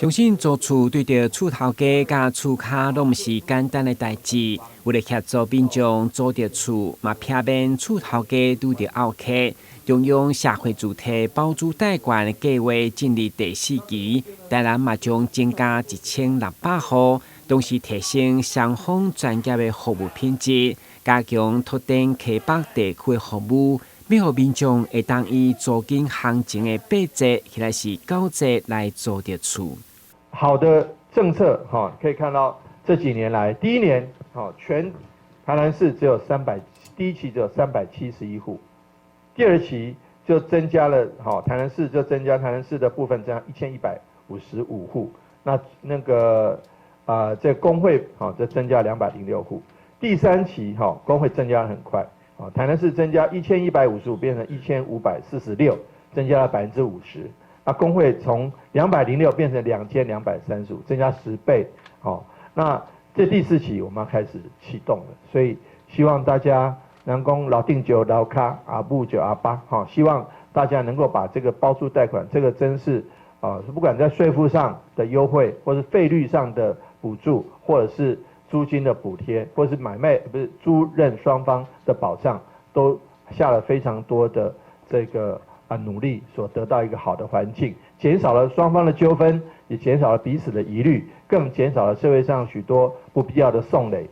相信租厝對著厝頭家佮厝跤攏毋是簡單的代誌。為了協助民眾租著厝，嘛避免厝頭家拄著漚客，中央社會住宅包租代管的計劃進入第四期，台南嘛將增加1600戶，同時提升雙方專業的服務品質，加強拓展溪北地區的服務，欲予民眾會當以租金行情的8折，或者是9折來租著厝。好的政策，哈，可以看到這幾年來，第一年，全台南市只有三百，第一期只有371戶，第二期就增加了，台南市就增加台南市的部分增加1155戶，那個這個公會，就增加206戶，第三期，公會增加得很快，台南市增加1155變成1546，增加了50%。那公會從206變成2235，增加10倍，好，那這第四期我們要開始啟動了，所以希望大家能夠老頂就老跤，阿母就阿爸，好，希望大家能夠把這個包租貸款，這個真是啊，不管在稅負上的優惠，或是費率上的補助，或者是租金的補貼，或是買賣不是租賃雙方的保障，都下了非常多的這個努力所得到一個好的環境，減少了雙方的糾紛，也減少了彼此的疑慮，更減少了社會上許多不必要的訟累。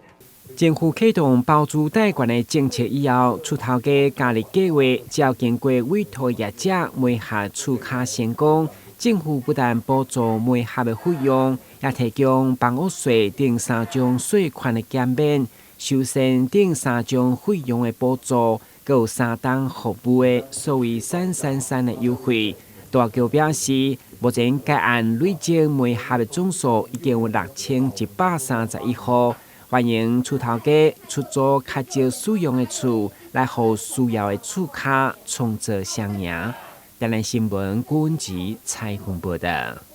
政府啟動包租代管的政策以後，厝頭家加入計劃，只要經過委託業者媒合厝跤成功，政府不但補助媒合的費用，也提供房屋稅等三種稅款的減免，修繕等三種費用的補助。閣有三冬服務的所謂三三三的優惠。大橋表示，目前該案累積媒合的總數已經有6131戶，歡迎厝頭家出租較少使用的厝，來予需要的厝跤創造雙贏。台南新聞郭文吉採訪報道。